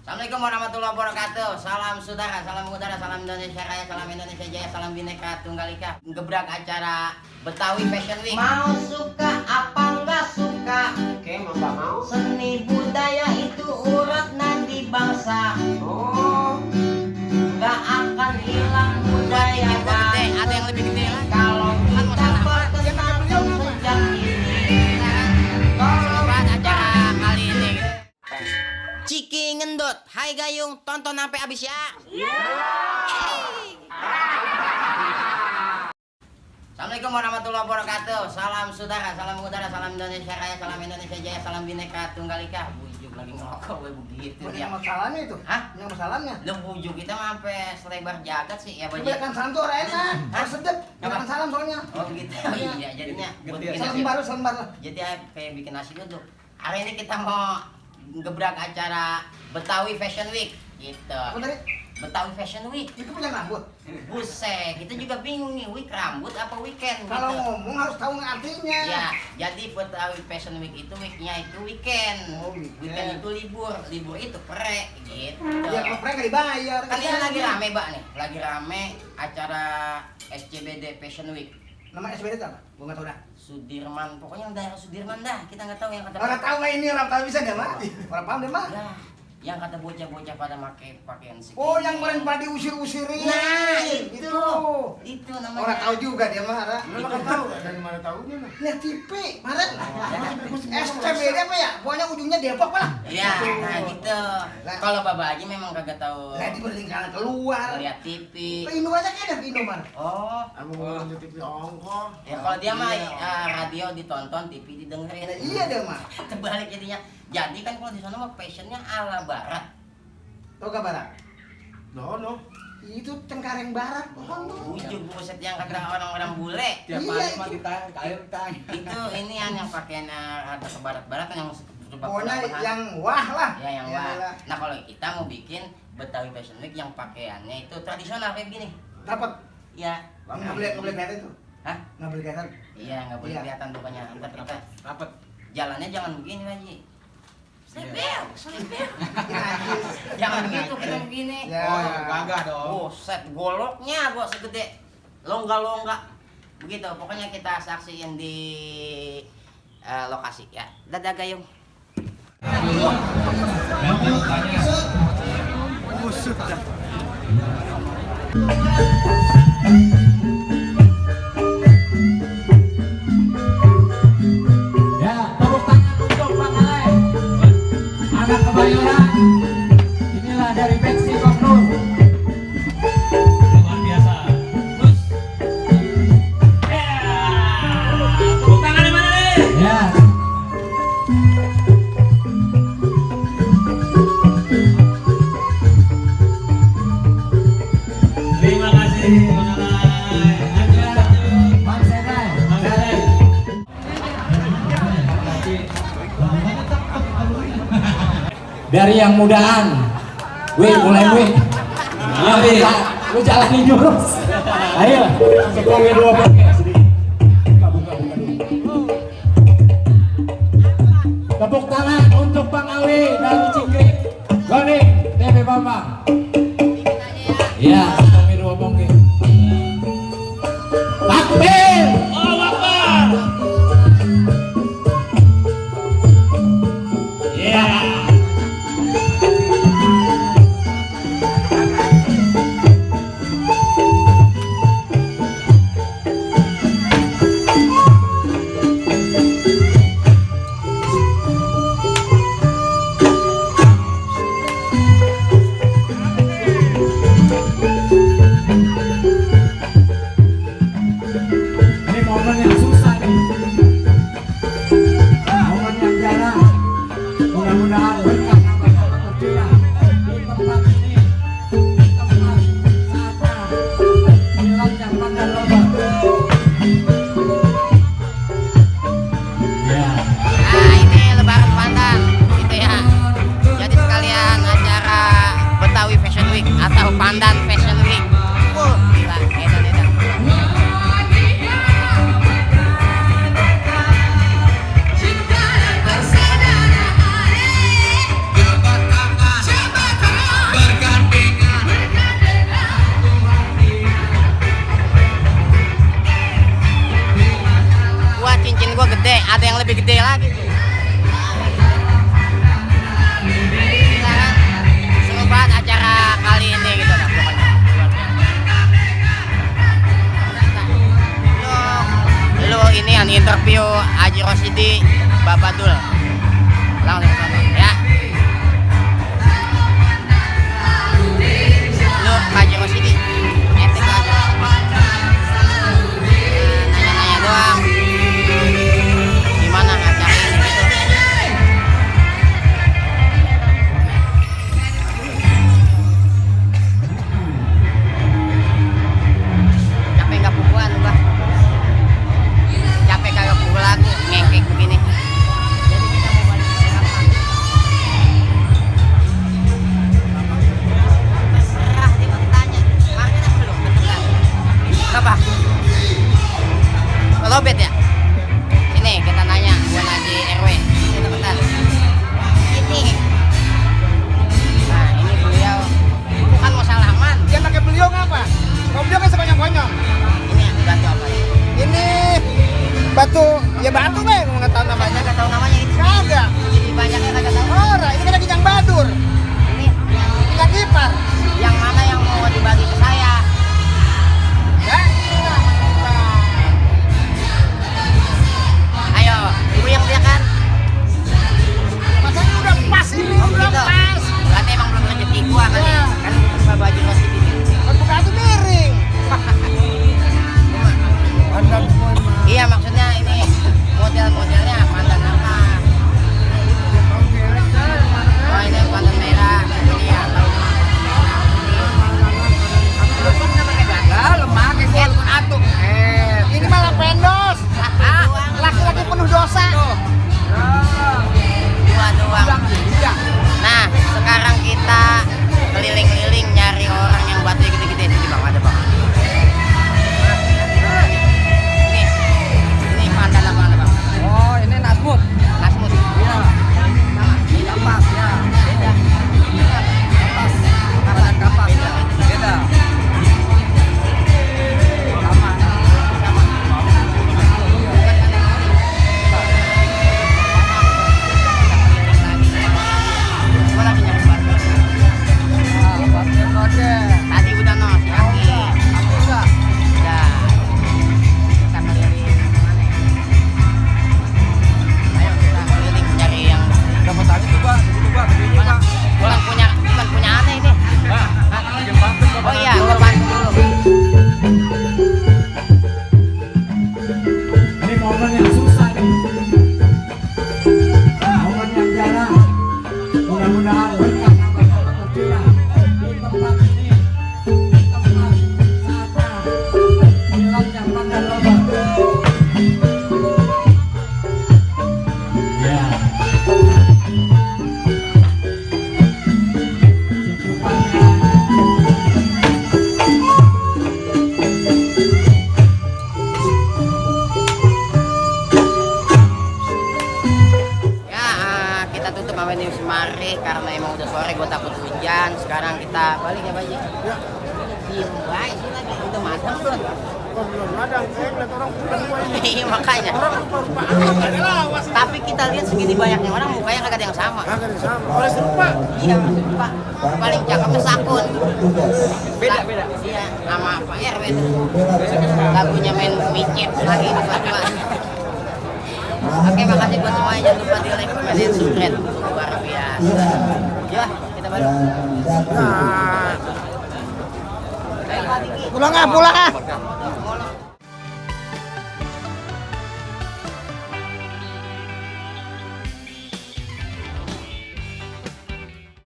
Assalamualaikum warahmatullahi wabarakatuh. Salam saudara, salam udara, salam Indonesia Raya, salam Indonesia Jaya, salam Bhinneka Tunggal Ika. Gebrak acara Betawi Fashion Week. Mau suka apa nggak suka? Oke, mau nggak mau? Seni budaya itu urat nadi bangsa. Oh, Nggak akan hilang budaya Gede, ada yang lebih gede lah. kalau kita berkesatuan sejak ini. Selamat acara kali ini. Ciki ngendut, hai gayung, tonton sampai habis ya. Assalamualaikum warahmatullahi wabarakatuh. Salam saudara, salam udara, salam Indonesia Raya, salam Indonesia Jaya, salam Bhinneka Tunggal Ika. Bujuk lagi ngerokok, gue begitu yang dia. masalahnya itu? Hah? Yang masalahnya? Lu bujuk kita mah sampai selebar jagat sih ya baju. Kebanyakan salam tuh orang enak. Harus sedep. Kebanyakan salam soalnya. Oh begitu. Oh, iya, jadinya buat bikin Salam nasi. baru, salam baru. Jadi kayak bikin nasi uduk. Hari ini kita mau gebrak acara Betawi Fashion Week gitu. Apa tadi? Betawi Fashion Week. Itu punya rambut. Buset, kita juga bingung nih, week rambut apa weekend Kalau gitu. ngomong harus tahu artinya. Ya, jadi Betawi Fashion Week itu weeknya itu weekend. Oh, weekend. Weekend itu libur, libur itu pre gitu. Ya kalau mereka dibayar. Kan ini lagi rame, Mbak nih. Lagi rame acara SCBD Fashion Week. Nama SBD itu apa? Gua nggak tahu dah. Sudirman, pokoknya yang daerah Sudirman dah. Kita nggak tahu yang kata. Orang tahu nggak ini orang tahu bisa nggak mah? Orang paham deh mah. Ya, yang kata bocah-bocah pada pakai pakaian sih. Oh, yang kemarin pada diusir-usirin. Nah, itu. Itu. Itu namanya. Orang tahu juga dia mah, Ra. Itu. Orang tahu. Dari mana tahunya nah? Lihat TV, Maret. SCBD apa ya? Pokoknya ujungnya Depok lah. Ya, nah gitu. Nah. Kalau Baba Haji memang kagak tahu. Nah, di berlingkaran keluar. Lihat TV. Ke Indo aja kayaknya ke Indo mana? Oh, Aku mau lanjut TV ongkos. ya kalau dia mah radio ditonton, TV didengerin. Iya dia mah. Terbalik jadinya. Jadi kan kalau di sana mah fashionnya ala barat. Tahu gak barat? No. Itu Cengkareng Barat, pohon tuh. Ujung buset yang kata orang-orang bule. Tiap Iya, hari mah itu. kita air tanya. Itu ini yang pakaiannya ada ke barat-baratan yang coba Pokoknya perubahan. yang wah lah. Ya yang Ya wah. lah. Nah kalau kita mau bikin Betawi Fashion Week yang pakaiannya itu tradisional kayak gini. Dapat. Ya. Nggak boleh kelihatan itu. Hah? Nggak boleh kelihatan. Iya nggak boleh Iya. kelihatan bukannya. Ntar kita Rapat. jalannya jangan begini Haji. Selebel, selebel. Najis. Jangan gitu kita begini. Ya. Oh ya, gagah dong. Oh set goloknya gua segede longga-longga. Begitu pokoknya kita saksiin di lokasi ya. Dadah gayung. Ya, tepuk tangan untuk Pak Ale. Anak Kebayoran. Inilah dari Peksi Kopnur. Luar biasa. Terus. Ya. Tepuk tangan di mana nih? Ya. Terima kasih, Bang Ale. Lanjut, Bang Sedai. Bang Sedai. Dari yang mudaan, wih mulai wih, lu jalanin jurus, ayo, sekolah dua pakai sedikit, buka dulu. Tepuk tangan untuk Bang Awi dari Cingkrik, Goni, TV Bambang. Ya, sekolah dua pakai. Takbir, Allahu Akbar. Ya. Ini momen yang susah nih, momen yang jarang. Mudah-mudahan berkah nambah tercurah di tempat ini, di tempat saatnya hilangnya pandang lomba. Ya, Nah ini lebaran pandan gitu ya. Jadi sekalian acara Betawi Fashion Week atau Pandan Fashion Week. Gila, edan-edan. Cinta dan persaudaraan, jabat tangan, Rosidi Babadul. Langsung ke sana ya. Lu Haji Rosidi. Ente ke Haji Rosidi. Nanya-nanya doang. Gimana acara ini gitu. Capek nggak pukulan lu, Bah? Capek kagak pukul lagu ngengkek begini. Jadi kita mau balik ke Jakarta. Terserah dia mau tanya. Kemarin apa belum? Beneran. Apa? Lobet ya? Ini kita nanya buat Haji RW. Ini bentar. Ini. Nah ini beliau bukan mau salaman. Dia pakai beliau ngapa? Kalau beliau kan sebanyak-banyak. Ini batu apa ya? Ini batu, ya batu be, nggak tahu namanya. Nggak tahu namanya itu. Kagak. Jadi banyaknya kagak tahu. Ora, ini kan lagi yang badur. Ini yang, Kita kipar. yang mana yang mau dibagi ke saya? Ya. Ayo, ibu yang dia kan? Masanya udah pas ini, Oh, udah gitu. pas. Berarti emang belum rezeki gua kan? Ya. Kan bukan baju masih di sini. Kan buka itu miring. Pandan semua mah. Iya maksudnya ini model-modelnya pandan apa? Oh ini pandan merah. Ini ya tahu. Lu pun nggak pakai gagal, lemak, kayak atuk. Ini malah pendos. Laki-laki penuh dosa. Dua doang. Nah, sekarang kita keliling-keliling nyari orang yang batu gede-gede. Sini bang, ada bang. Ini pandan apa ada bang? Oh, ini Nasmut. Nasmut. Iya. Sama. Ini Kapas ya. beda. Kapas. Kapas kapas. Beda. Sama. Sama. Bukan pandan ori. Gua lagi nyari batu. Ah, Bapak Kode. Tadi udah no, si Aki. Aku enggak. Udah. Kita keliling kemana ya? Ayo kita keliling cari yang Dapat tadi tuh, Pak. Itu, Pak. Gedenya, mana? Pak. Bukan punya aneh ini. Pak. Hah? Bikin bantu, Pak. Oh iya, gua bantu dulu. Ini momen yang susah nih. Momen yang jarang. Mudah-mudahan berkah dapat tercurah di tempat ini. Di tempat saatnya hilangnya pandang lomba. Ya. Ya, kita tutup Avenue Semari karena emang udah sore, gue takut hujan. Sekarang kita balik ya, Pak Haji? Ya. Diem baik sih lagi, udah matang belum? Belum ada, saya lihat orang pulang gua ini. Iya makanya. Tapi kita lihat segini banyaknya orang mukanya kagak ada yang sama. Kagak sama. Oleh serupa. Iya, Pak. Paling cakepnya Sakun. Beda. Iya, sama Pak RW itu. Lagunya main micet lagi berdua. Oke, makasih buat semuanya. Jangan lupa di like, comment, dan subscribe. Luar biasa. Ya, kita balik. Nah, Ayo, Pak Diki. pulang ah.